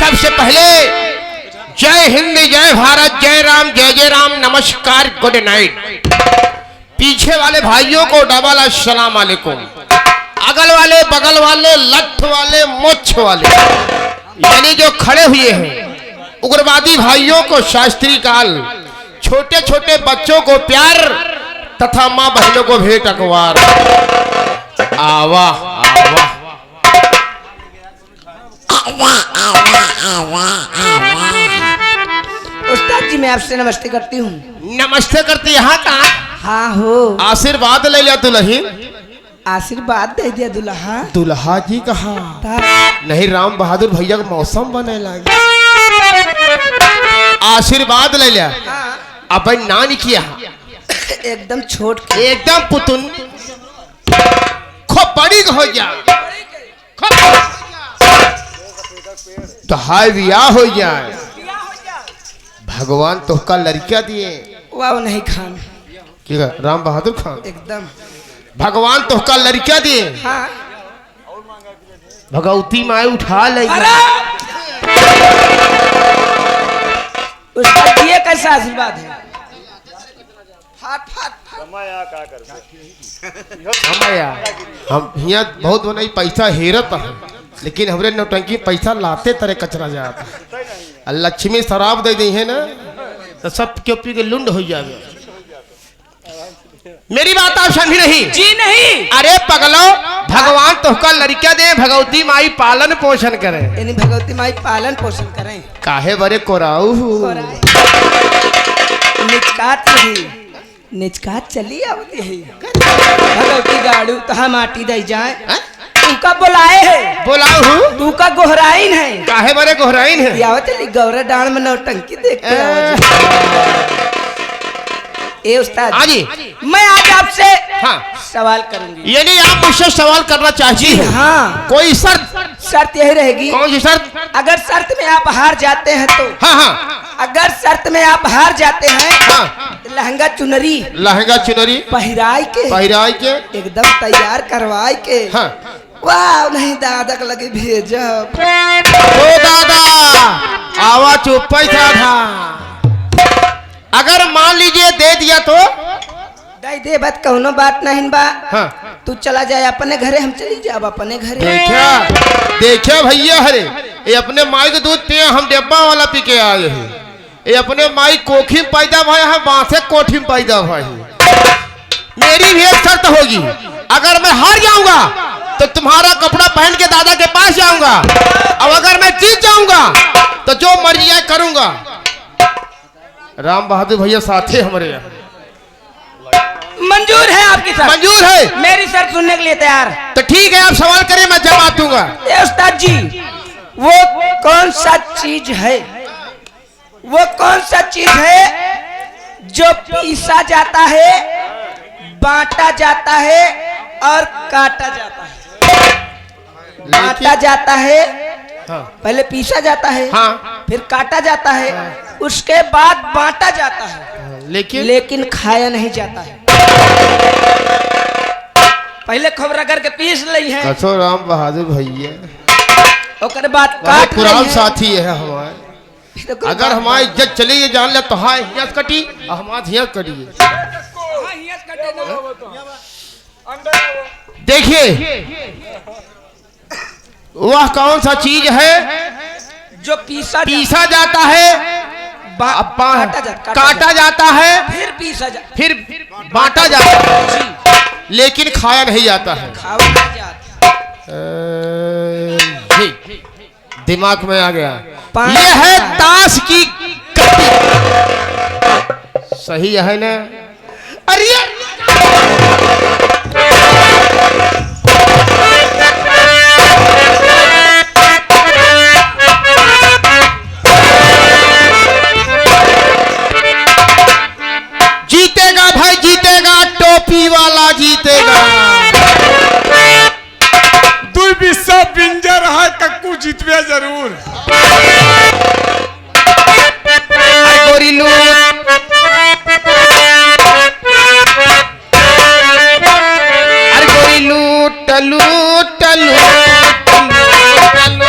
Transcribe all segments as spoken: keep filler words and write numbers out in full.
सबसे पहले जय हिंद, जय भारत, जय राम, जय जय राम, नमस्कार, गुड नाइट। पीछे वाले भाइयों को डबल अस्सलाम वालेकुम। अगल वाले, बगल वाले, लठ वाले, मोछ वाले, यानी जो खड़े हुए हैं, उग्रवादी भाइयों को शास्त्री काल, छोटे छोटे बच्चों को प्यार तथा माँ बहनों को भेंट अखबार। आवा, आवा। उस्ताद जी, मैं आपसे नमस्ते करती हूँ। नमस्ते करती यहाँ का? हाँ हो। आशीर्वाद ले लिया दुल्हन। आशीर्वाद दे दिया दुल्हा। दुल्हा जी कहा? ता- नहीं, राम बहादुर भैया का मौसम बने लागे। आशीर्वाद ले लिया। हाँ। अब नानी किया। एकदम छोट के। एकदम पुतुन। खूब बड़ी हो जा। खूब। तो हाय बियाह हो जाए। भगवान तोहका लड़किया दिए। वाह नहीं खान। की कहा? राम बहादुर खान। एकदम। भगवान तोहका लड़किया दिए। हाँ। भगवती माई उठा ले। अरे! उसका दिए कैसा आशीर्वाद है? फाट, फाट, फाट। समय आ का करबे? समय आ। हम हियाँ बहुत बनाई पैसा हेरत है, लेकिन हमरे नौटंकी पैसा लाते तरे कचरा जात है। आ लक्ष्मी शराब दे दी है ना, तो सब क्यों पी के लुंड हो जावे। मेरी बात आप समझी नहीं? जी नहीं। अरे पगलो, भगवान तोहका लड़किया दे, भगवती माई पालन पोषण करे। यानी भगवती माई पालन पोषण करे। काहे बरे कोराऊ हूँ? कोराई। निचकात ही। निचकात चली आवती है। भगवती गाड़ू तहा माटी दई जाए। हैं? तू का बोलाए है? बोलाऊ हूँ। तू का गोहराइन है? काहे बरे गोहराइन है? ये आवत चली गौरा डांड में नौटंकी देखते ए। आवत चली। ए उस्ताद। हाँ जी। मैं आज आपसे हाँ। सवाल करूंगी। यानी आप मुझसे सवाल करना चाहती हैं? हाँ। कोई शर्त? शर्त यही रहेगी। कौन सी शर्त? अगर शर्त में आप हार जाते हैं तो। हाँ, हाँ। अगर शर्त में आप हार जाते हैं, हाँ। तो लहंगा चुनरी, लहंगा चुनरी पहिराई के, पहिराई के, एकदम तैयार करवाई के, हाँ। वाह, नहीं दादा के लगे भेजब। ओ दादा, आवा चुप पैसा था। अगर मान लीजिए दे दिया तो? दे दे, बात कौनो बात नहीं बा। हाँ। तू चला जाए अपने घरे, हम चली जाब अपने घरे। देखा, देखा भैया, हरे, ये अपने माई के दूध पिए, हम डिब्बा वाला पी के आए हैं। ये अपने माई कोखी में पैदा भए हैं, बांसे कोठी में पैदा भए हैं। मेरी भी एक शर्त होगी, अगर मैं हार जाऊंगा तो तुम्हारा कपड़ा पहन के दादा के पास जाऊंगा, और अगर मैं जीत जाऊंगा तो जो मर्जी है करूंगा। राम बहादुर भैया साथे हमरे हैं। मंजूर है आपकी शर्त? मंजूर है। मेरी शर्त सुनने के लिए तैयार? तो ठीक है, आप सवाल करें, मैं जवाब दूंगा। ए उस्ताद जी, वो कौन सा चीज है, वो कौन सा चीज है जो पीसा जाता है, बांटा जाता है और काटा जाता है? लेकिन बांटा जाता है, हाँ। पहले पीसा जाता है, हाँ। फिर काटा जाता है, हाँ। उसके बाद बांटा जाता है, हाँ, लेकिन लेकिन खाया नहीं जाता है। पहले खूब रगड़ के पीस लई है, कसो राम बहादुर भैया। ओकर बाद काट लई है। साथी है हमारे। अगर हमारी इज्जत चली, ये जान ले, तो हाँ हियाँ से कटी और हमारे हियाँ से कटी। देखिए, वह कौन सा चीज है जो पीसा पीसा जाता है, बा-, अब बा-, काटा जाता, काटा काटा जाता। जाता है, फिर पीसा जा-, फिर बांटा जाता है, जी। लेकिन खाया नहीं जाता है। खावा नहीं जाता। ए, जी। दिमाग में आ गया। पाँच ये है ताश की कट्टी। सही है ना? अरे जीतेगा भाई, जीतेगा, टोपी वाला जीतेगा। दुई बिस्सा बिंजर है, कक्कू जितबे जरूर। अरे गोरी लूट, अरे गोरी लूट, लूट, लूट, लूट, लूट।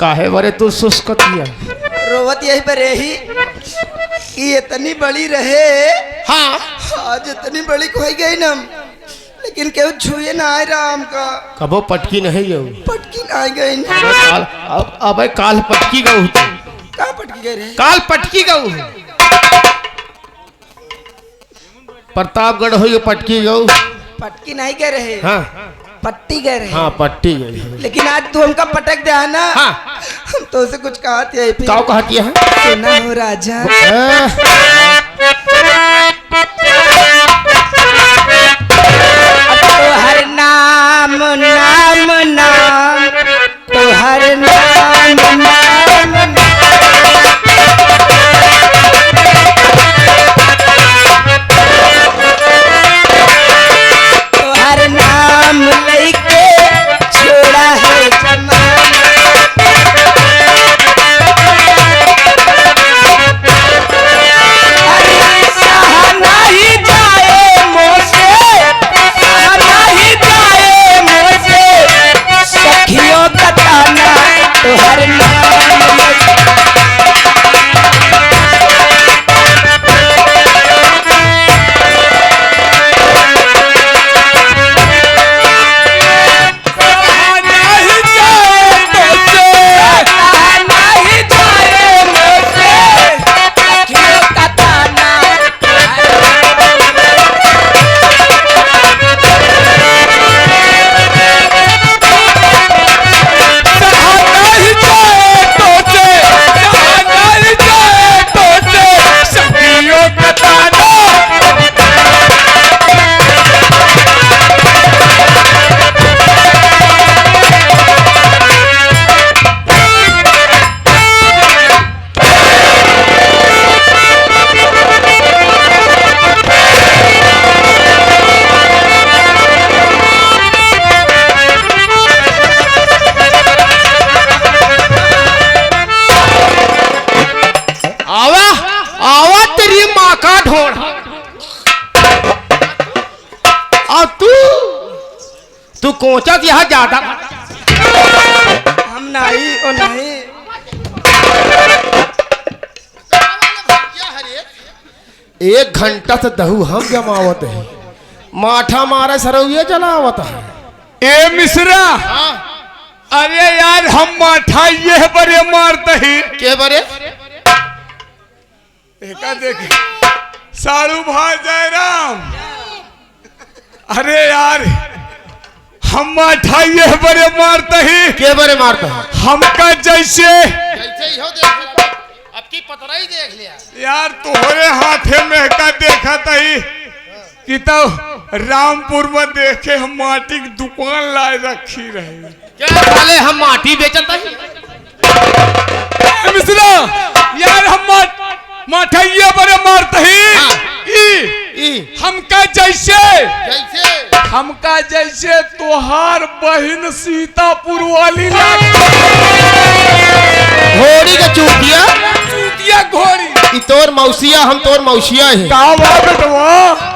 काहे बरे तू सुस्कतिया? रोवत यही बरे ही कि इतनी बड़ी रहे। हाँ। आज इतनी बड़ी खोई गई ना, लेकिन केहू छुए ना आए राम का। कबो पटकी नहीं गऊ। पटकी ना आए गई। अबे काल, अब, अबे काल पटकी गऊ तू। का पटकी गए रहे? काल पटकी गऊ। प्रतापगढ़ होई पटकी गऊ। पटकी नहीं गए रहे। हाँ। पट्टी गए रहे। हाँ, पट्टी गए रहे। लेकिन आज तू हमका पटक दे है ना। हाँ। हम तो उसे कुछ कहा थे फिर। काऊ कहा किया है? सुना हो राजा। ए। अब तोहर नाम, नाम, नाम। तोहर नाम, नाम, नाम। तोहर नाम लइके छोड़ा है जमाना। अरे सहा नाही जाए मोसे, सहा नाही जाए मोसे, सखियों का ताना तोहर नाम। आवा, आवा तेरी माँ का ढोढ़ा। और तू, तू कोचत यहाँ ज्यादा। हम नहीं, ओ नहीं। एक घंटा से दहू हम जमावत है, माठा मारे सरौये चलावत है। ए मिश्रा, हाँ। अरे यार, हम माठा ये बरे मारत ही। के बरे? एका देख, साढ़ू भाई जयराम। अरे यार, हम माठा ये बरे मारत ही। के बरे मारत है? हमका जैसे जैसे ही हो देख ले, अब की पतराई देख लिया। यार, तोहरे हाथे में का देखत ही कि तब रामपुर में देखे हम माटी की दुकान लाए रखी रहे। क्या साले हम माटी बेचत ही? ए मिश्रा, यार हम मा-, माठइये बरे मारत ही। हाँ। ई, ई। हमका जैसे, जैसे। हमका जैसे तोहार बहिन सीतापुर वाली लाग। घोड़ी के चूतिया। चूतिया घोड़ी। ई तोर मौसिया, हम तोर मौसिया है। का बा बेटवा?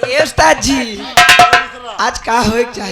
ए उस्ताद जी, आज का होए के चाही?